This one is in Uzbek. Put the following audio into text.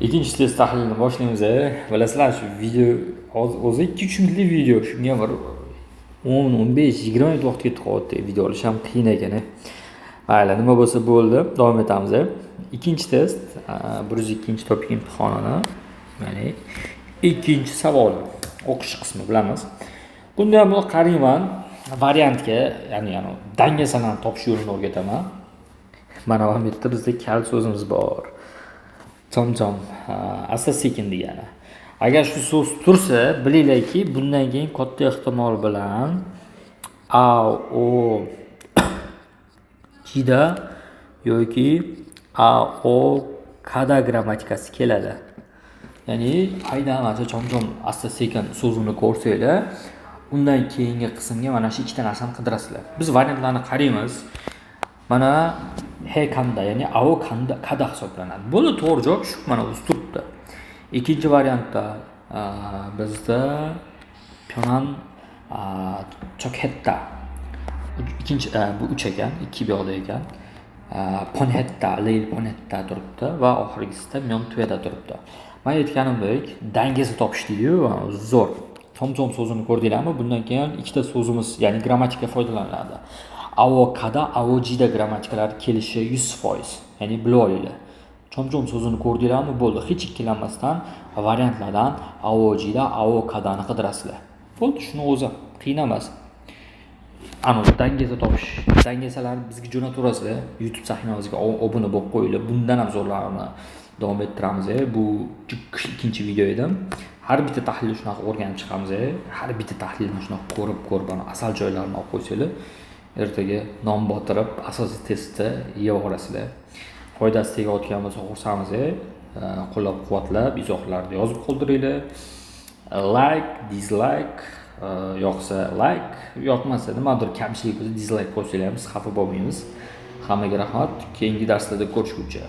Ikkinchi test tahlilini boshlaymiz. Bilasizlar, shu video o'zi 2-3 minutlik video, shunga bir 10, 15, 20 minut vaqt ketib qolyapti. Video olish ham qiyin ekan. Mayli, nima bo'lsa bo'ldi, davom etamiz. Ikkinchi test, 102-TOPIK imtihonini, ya'ni ikkinchi savoli, o'qish qismi bilamiz. Bunda ham qarayman variantga, ya'ni dangasalarni topish yo'lini o'rgataman. Mana bu yerda bizda kalit so'zimiz bor. 점점, asta sekin degani. Agar shu so'z tursa, bilinglarki, bundan keyin katta ehtimol bilan A, O, 지다 yoki A, O, 가다 grammatikasi keladi. Ya'ni aynan mana shu 점점, asta sekin so'zini ko'rsanglar, undan keyingi qismga mana shu ikkita narsani qidirasizlar. Biz variantlarni qaraymiz. Mana 해 간다, ya'ni AO 가다 hisoblanadi. Bo'ldi, to'g'ri javob shu, mana o'zi turibdi. Ikkinchi variantda bizda 편한 척했다. Ikkinchi bu 3 ekan, 2 bu yoqda ekan. 뻔했다, 낼 뻔했다 turibdi va oxirgisida 면도하다 turibdi. Men aytganimdek, dangasa topish deydi-yu, zo'r. 점점 so'zini ko'rdinglarmi? Bundan keyin ikkita so'zimiz, ya'ni grammatika foydalaniladi. AO 가다, AO 지다 grammatikalar kelishi 100%. Ya'ni bilib olinglar. 점점 so'zini ko'rdinglarmi? Bo'ldi. Hech ikkilanmasdan variantlardan AO 지다, AO 가다ni qidirasizlar. Bo'ldi, shuni o'zi qiyin emas. Ana dangasa topish. Dangasalarni bizga jo'nataverasizlar. YouTube sahifamizga obuna bo'lib qo'yinglar. Bundan ham zo'rlarini davom ettiramiz. Bu ikkinchi video edi. Har bitta tahlilni shunaqa o'rganib chiqamiz. Har bitta tahlilni shunaqa ko'rib, ko'rib, ana asal joylarini olib qo'ysanglar, ertaga non botirib asosiy testda yeb olasizlar. Foydasi tegayotgan bo'lsa, xursandmiz. Qo'llab-quvvatlab, izohlarda yozib qoldiringlar. Like, dislike, yoqsa like, yoqmasa, nimadir kamchilik bo'lsa, dislike qo'ysanglar ham biz xafa bo'lmaymiz. Hammaga rahmat. Keyingi darslarda ko'rishguncha.